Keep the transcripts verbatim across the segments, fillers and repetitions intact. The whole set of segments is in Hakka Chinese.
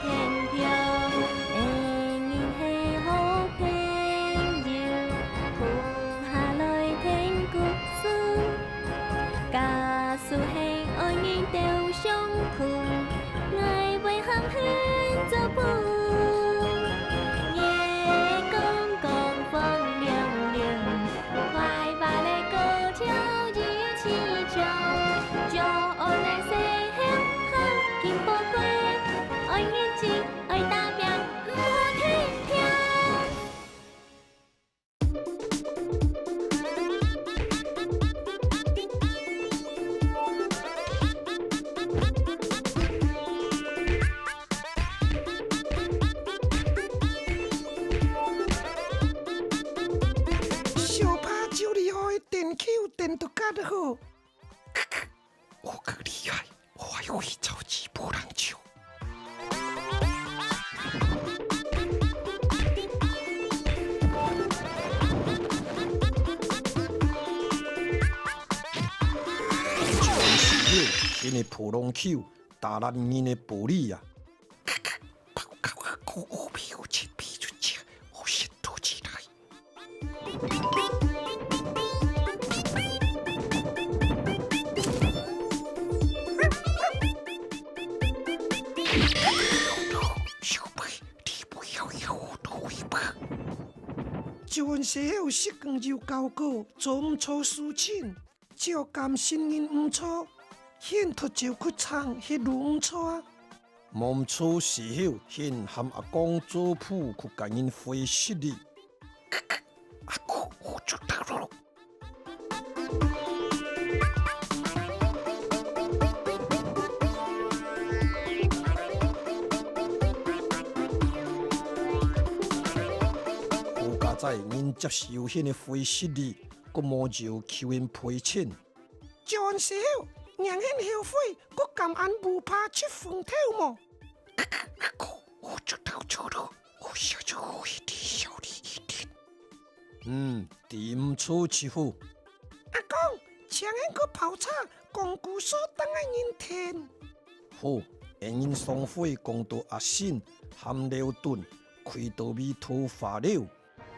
天平，恩人係好朋友，共下來聽故事。假使係愛人鬥相共，𠊎會喊你做伴。月光光，風涼涼， 快活个歌調一起唱，就愛來細聲喊金寶貝，愛認真，愛打拚，毋好停停。 小白就厲害，電球電到蓋好。我夠厲害，我還會造紙波浪球。這時候，新个波浪球打爛人个玻璃啊！ 就恁細个時光有教過，做毋著事情，就甘心認毋著，現在走去唱，係路毋著啊。 無毋著時候，先喊阿公做伴去佮人會失禮。阿公，我做得了。好佳哉人接受現个會失禮，閣無要求人賠錢。 轉手，娘很後悔，閣敢恁無怕出風頭無？阿公，我知道錯了，我下次會知曉你一點。嗯，知毋著就好。阿公，請你去泡茶，講故事等𠊎人聽。好，恩人上回講到阿信和劉頓，開刀位桃花樓。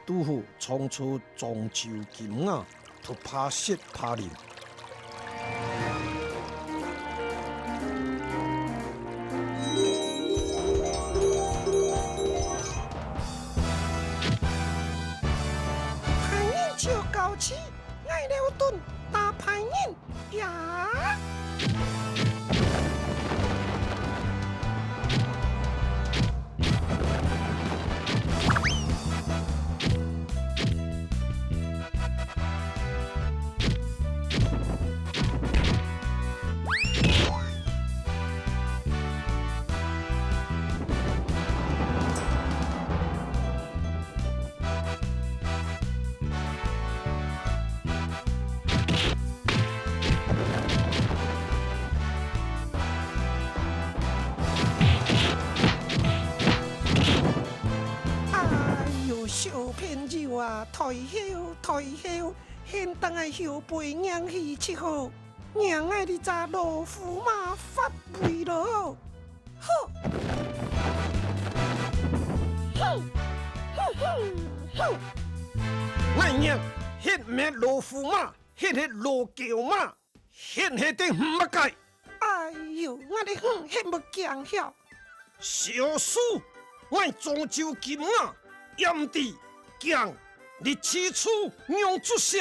拄好撞著漳州金牙，就怕食怕啉。歹人就交起，𠊎劉頓打歹人。 呀！哎喲，小朋友啊，退後，退後，現等𠊎後背䀴去就好。 䀴𠊎這隻老虎嫲發威囉！吼！哼！哼哼哼！𠊎䀴，該毋係老虎嫲，該係老狗嫲，該係隻麼个？哎喲，𠊎个哼，該無驚曉！ 小事，𠊎漳州金牙，閹豬，驚，你試著仰子寫？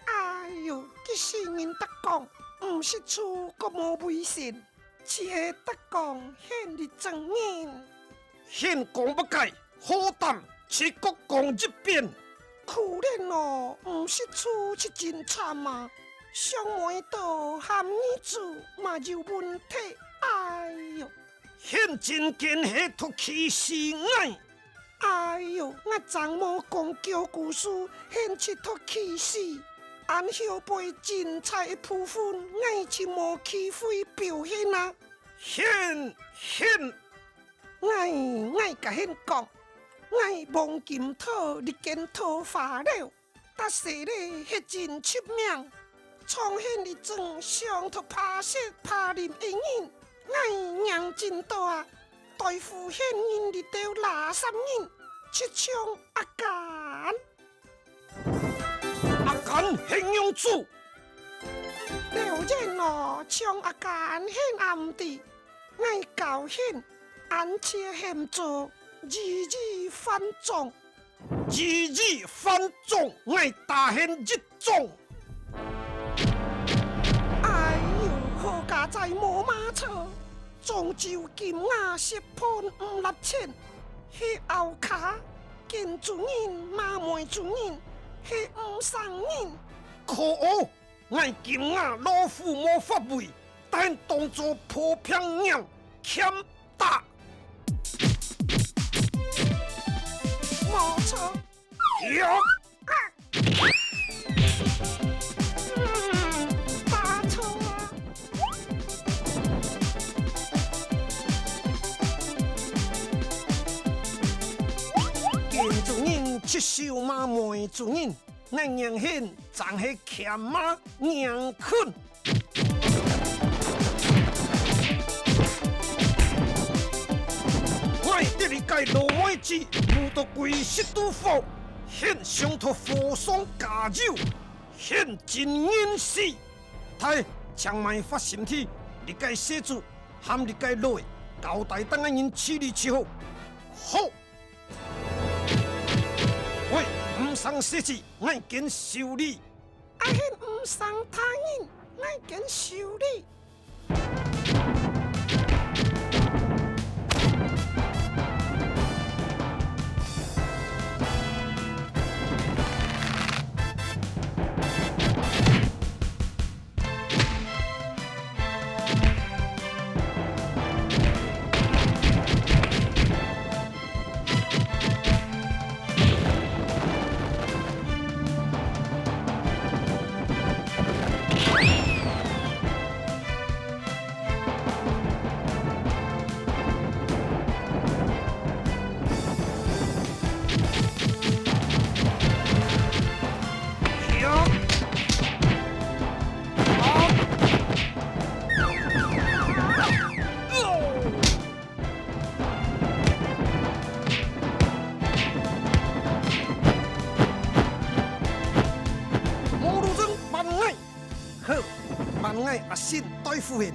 哎喲，該死人逐講，毋識字閣無威信，只係逐講該係真人。該講麼个，好膽，自家講一遍。可憐哦，毋識字係真慘啊，上尾到喊你做嘛有問題，哎喲。 該真經係在歧視𠊎！哎喲，𠊎正無講狗故事，該就在歧視。恁後背精彩个部分，𠊎就無機會表現啊！該，該，𠊎，𠊎佮該講，𠊎黃金桃，日間桃花了。 逐世代係真出名，唱該一種上頭怕食怕啉个人，𠊎䀴真多啊！對付現今這兜垃圾人，就像阿甘。阿甘係仰子？了然哦，像阿甘係毋知，𠊎教現，恁就喊做一語反掌。 一語反掌，𠊎打現一掌。哎喲，好佳哉無麼錯，終究金牙石盆毋落錢，係拗卡，見主人罵罵主人，係毋生人。可惡！ 𠊎金牙老虎無法為，但當做破病人欠打。無錯。呀！嗯，打錯啊！見主人出手罵罵主人， 𠊎䀴現正係欠罵䀴棍。𠊎得你个老妹子，舞到歸食都火，現上到火上加油，現盡人事。呔，請埋發心地，你个細子，喊你个女，交代等个人處理就好。好！ 喂，毋生細子，𠊎見收你。阿賢毋生大人，𠊎見收你。 無路人慢𠊎！好，慢𠊎阿信對付現。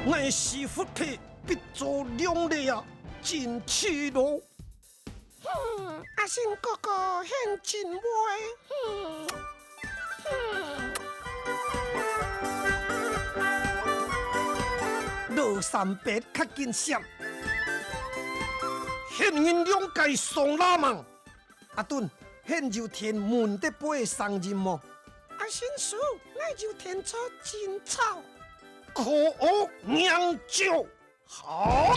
𠊎屎窟皮必做兩粒啊，真赤咯！ 哼，阿信哥哥現真會，哼，哼。老三伯較緊閃。現人兩个上啦吂？阿頓，現有聽門的背个聲音無？阿信叔，𠊎有聽著真吵。可惡，䀴招！ 好！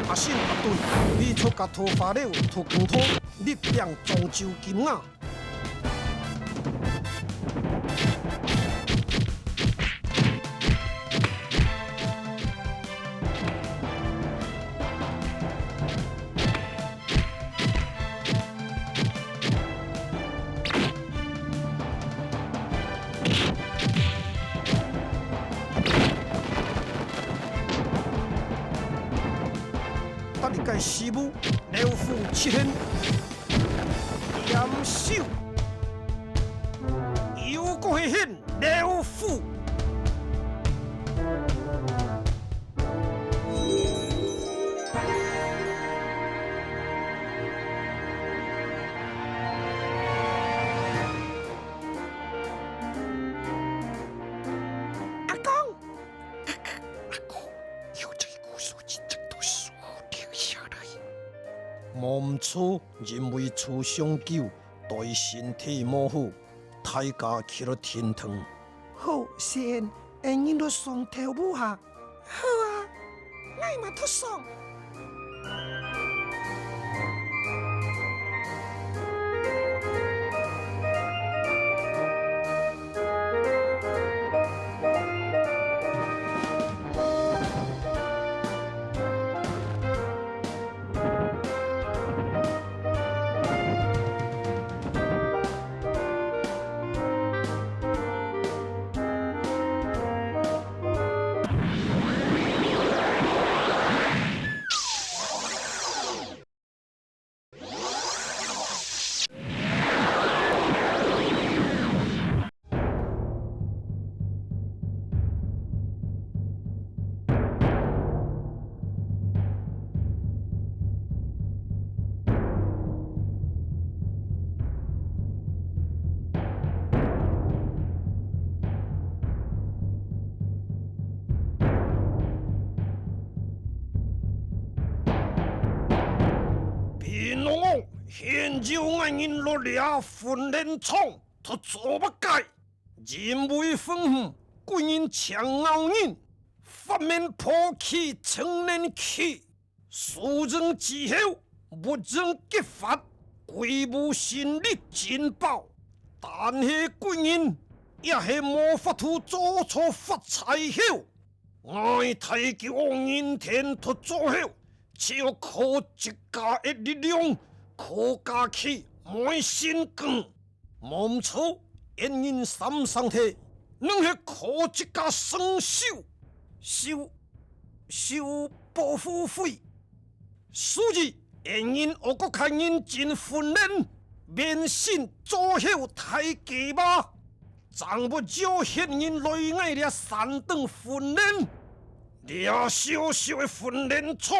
阿信阿頓，你著个桃花樓，讀毋通，你變莊周金牙。 逐日个事務，老虎出現，嚴守。又過係現老虎。 阿公，阿公，有隻故事真正都輸定無毋著，因為坐傷久，對身體無好，大家起來停動。好，先，𫣆人來上頭屋下。好啊，𠊎嘛來上。 平安，現有𠊎人來這訓練場，在做麼个？因為分明貴人請咬人，發明破氣、青年氣。 輸贏之後，物贏激發，歸部神力盡爆。但係貴人也係無法度做出發財後，𠊎大舅王人天獨做後，只有靠自家个力量，靠家己每身扛。 無毋著，𫣆人三兄弟，能係靠自家雙手，收，收保護費。所以，𫣆人愛過較認真訓練，免先做好大計吧。正會招賢人來𠊎這山頂訓練。這小小个訓練場，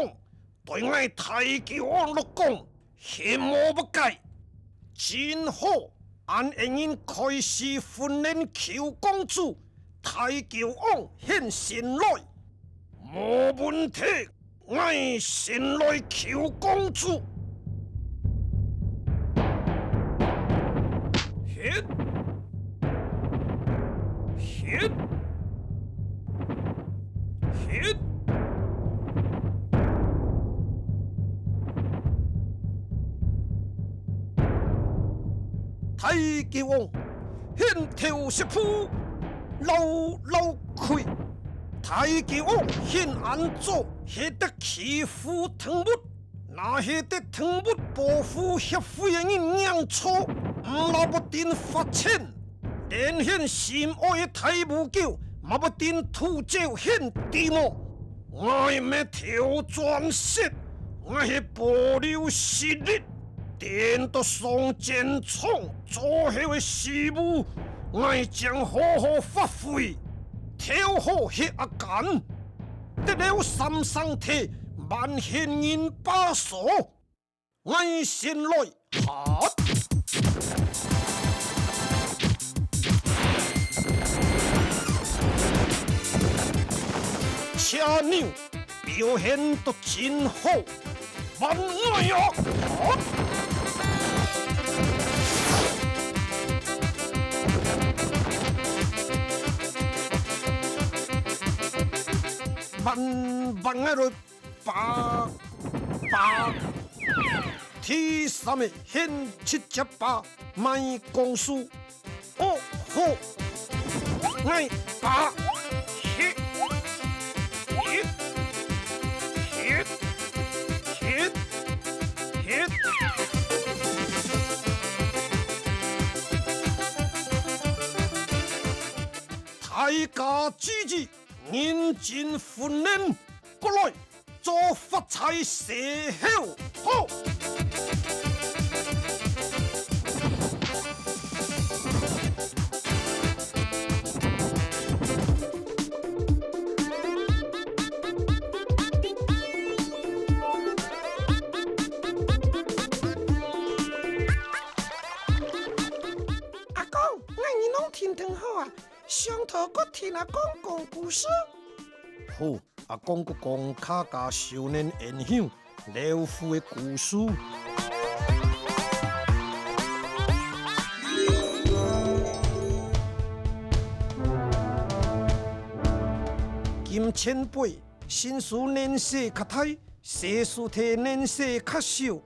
對𠊎大舅王來講， 係無麼个。真好，恁𫣆人開始訓練求公主，大舅王現先來。無問題，𠊎先來求公主。 大舅王，現頭十步，牢牢開。大舅王，現恁做係得欺負動物。 若係得動物保護協會个人認著，毋但會定罰錢，連現心愛个大烏狗，嘛會定渡走現地無。𠊎毋係刁鑽舌，𠊎係保留實力，等到上戰場做好个事務，𠊎正好好發揮，討好歇啊間。 得了三兄弟，萬賢人把鎖。𠊎先來，哈！車牛表現到真好，萬愛啊！哈！ 萬，萬愛來把，把。第三个，現直接把，莫講數。哦，好。𠊎把，歇，歇，歇，歇，歇。 大家注意，認真訓練，過來做發財勢頭，好！阿公，𠊎人攏定定好啊， 上頭過聽阿公講故事。好，阿公過講客家少年英雄劉富个故事。金錢豹身軀年歲較大，細師弟年歲較小，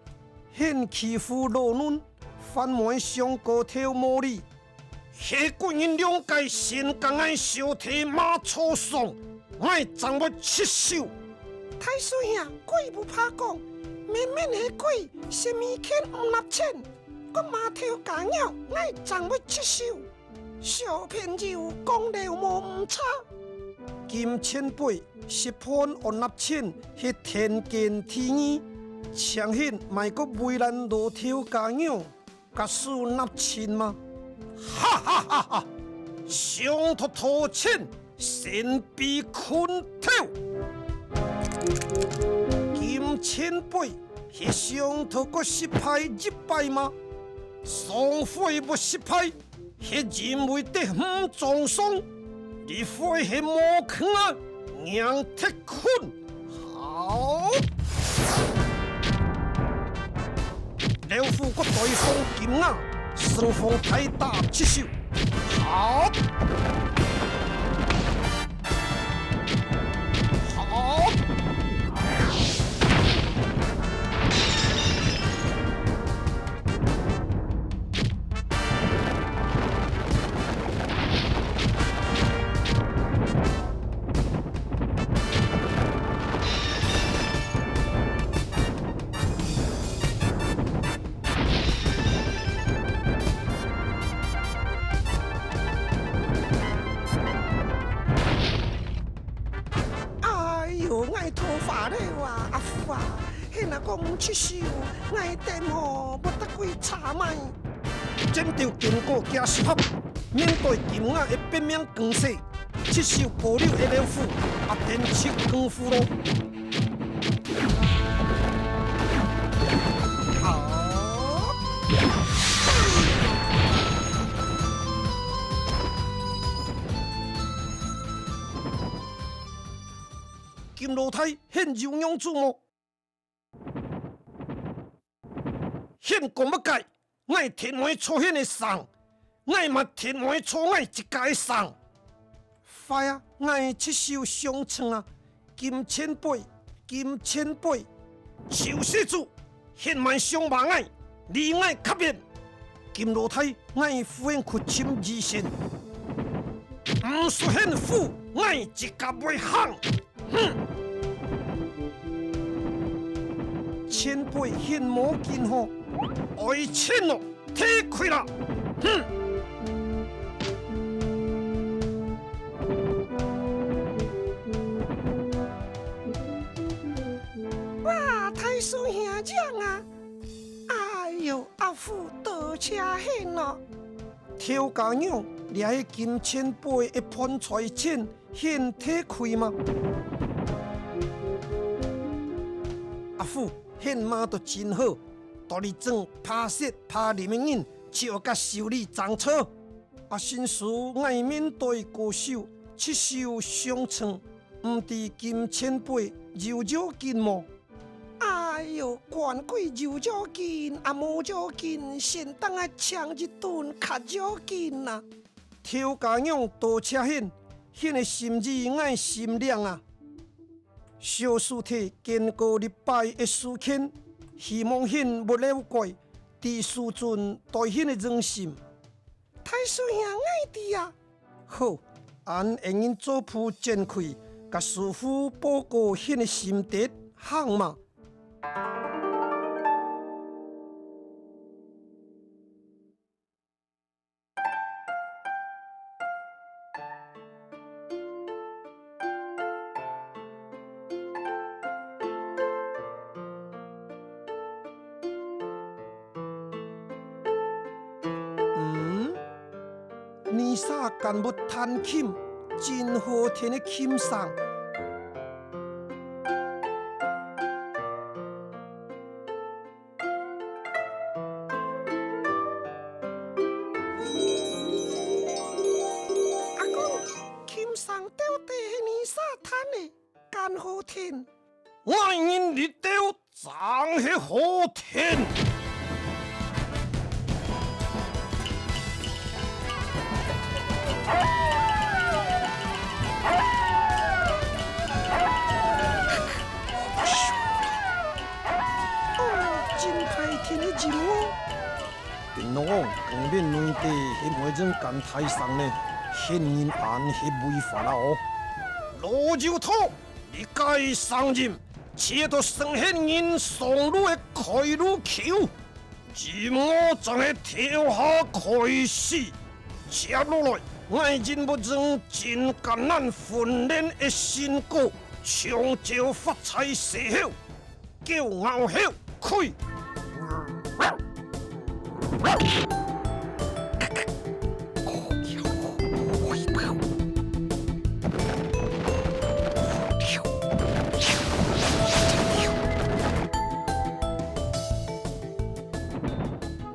現欺負老嫩，還無想過頭毛哩。係个人兩个先甲𠊎小弟罵錯上，𠊎正會出手。大師兄，鬼毋怕講，明明係鬼，食物件毋納錢，講罵頭家娘，𠊎正會出手。 小朋友講了無毋差。金錢豹食飯愛納錢係天經地義，請你買个圍欄摎頭家娘，甲手納錢嗎？哈哈哈哈！想討討錢，先被困頭！金錢豹係想討過失敗一擺嗎？上回會失敗， 係因為得毋中上，這回係無空啊，硬忒困。好！劉富个對方金牙，雙方大打出手。好！ 好！哎喲，𠊎頭髮了啊，阿富啊！你若講毋出手，𠊎等吼，會得鬼差咩？戰鬥經過幾十合，面對金牙个拚命攻勢， 出手保留个劉富，壓等七功夫咯。好！金老弟，你有仰子無？ 你講麼个？𠊎定會著你个衫，𠊎嘛定會著𠊎自家个衫。壞啊，𠊎出手相稱啊！金錢豹，金錢豹！臭死豬，你還想罵𠊎，離𠊎較遠！金老弟，𠊎赴你去尋醫生。毋使你赴，𠊎自家會行！ 哼！錢豹你無見好，愛錢咯，退開啦！哼！哇，大師兄贏啊！哎喲，阿富多謝你咯！頭家娘，這係金錢豹个盤纏錢， 你退開嗎？阿富，你罵到真好，道理真，怕死怕啉个人，就愛甲修理正著。啊，身軀𠊎面對高手，出手相稱，毋知金錢豹有要緊無？哎喲，官鬼有要緊啊無要緊，先等𠊎請一頓較要緊啊！ 頭家娘多謝你，你个心意𠊎心領啊！小師弟經過這擺个事件，希望你會了解，知師尊對你个用心。大師兄，𠊎知啊！好，恁𠊎人做伙前去，甲師傅報告你个心得，行嗎？ 嗯？Nisa敢會彈琴，真好聽个琴聲。 阿公，琴聲到底係Nisa彈个，敢好聽？𠊎人這兜正係好天！哦，真大天个任務！ 平常，你面對係無人敢大聲呢，喊人恁係違法啦哦。老幼兔，你个聲音，似到成喊人上路个開路球，任務正係頭下開始。接落來，𠊎任務正真艱難訓練个成果，搶走發財細猴。 狗咬猴，開！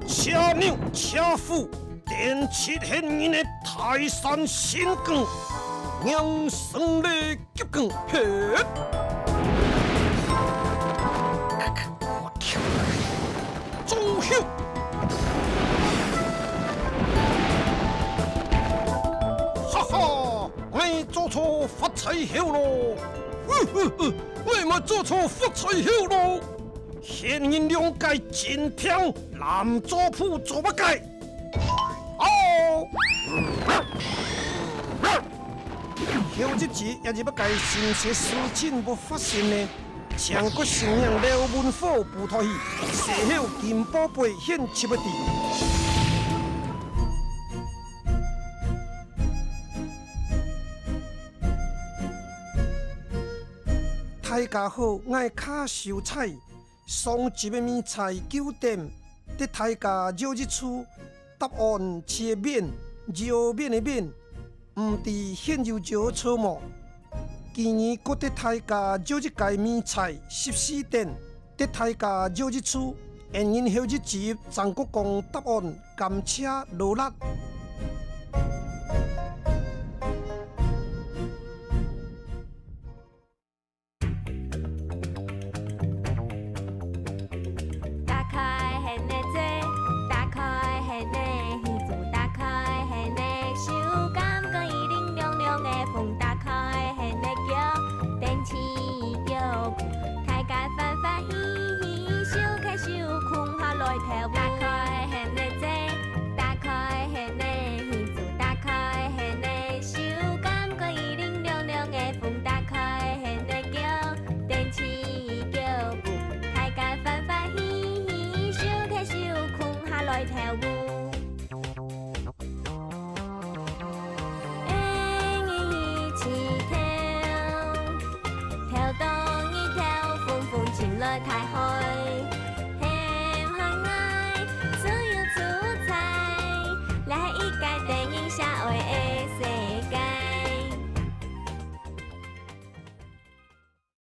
車牛車虎， 展出喊人个泰山神功，迎勝利急降歇。走休！哈哈，𠊎做錯發財猴咯！呃呃呃，𠊎嘛做錯發財猴咯！ 喊人兩个真拚，攬做伴做麼个？哦！猴子姊也係麼个神奇事情會發生呢？請各位先生劉文虎舞台戲，細猴金寶貝獻出不知。 大家好，𠊎係卡秀才。上集个謎猜九點，得大家繞一次，答案係面，繞面个面，毋知現有繞著無？今日過得大家繞一个謎猜十四點，得大家繞一次，𠊎人後一集正過講答案，感謝勞力。 打開你的嘴，打開你的耳朵，打開你的手，感覺一陣涼涼的風，打開你的腳，踮起腳步，大家歡歡喜喜，手牽手，共下來跳舞。打開你的嘴，打開你的耳朵，打開你的手，感覺一陣涼涼的風，打開你的腳，踮起腳步，大家歡歡喜喜，手牽手，共下來跳舞。 欸，你一起跳，跳到日頭昏昏，進來大風